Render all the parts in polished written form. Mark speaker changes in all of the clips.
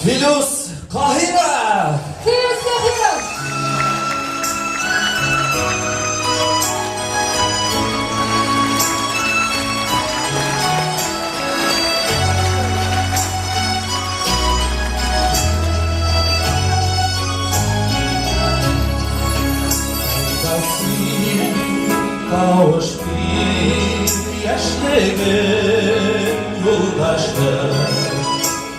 Speaker 1: Филүс Каһиров!
Speaker 2: Филүс Каһиров!
Speaker 1: Тавыш бир, яшьлегем юлдашы.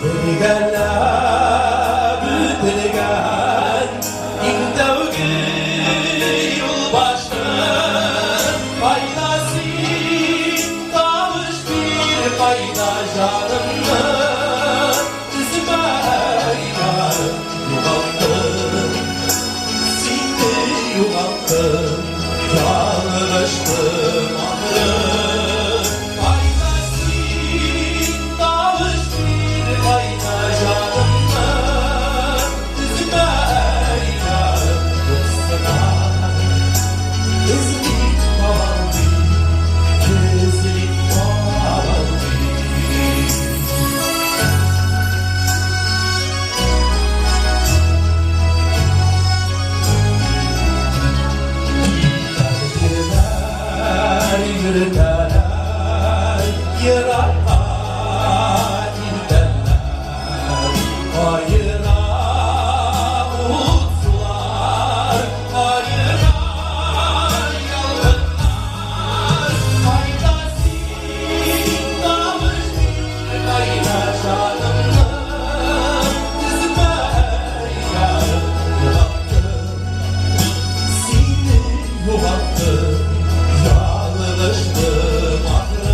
Speaker 1: Бергәләп үтелгән иң тәүге юл башы. Кайда син, тавыш бир, кайда җанымны өзмә, ярым, югалттым. Сине югалттым, ялгыштым ахры. Кайда син, тавыш бир, кайда җанымны өзмә, ярым, юксына. Эзли табалмыйм, эзли табалмыйм. Китәр, йөртәләр, еракка илтәләр. Аера ут-сулар, аера ялкыннар. Кайда син, тавыш бир, кайда җанымны өзмә, ярым, югалттым. Сине югалттым, ялгыштым ахры.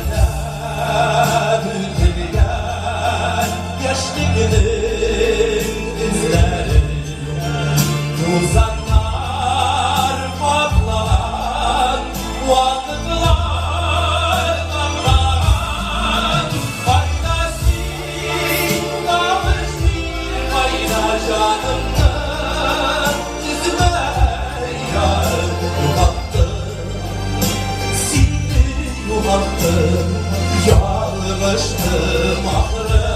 Speaker 1: Телгәләп үтелгән яшьлегенең эзләре. Тузаннар каплаган, вакытлар таплаган. Кайда син, тавыш бир, кайда җанымны өзмә, ярым, югалттым. Сине югалттым, ялгыштым ахры.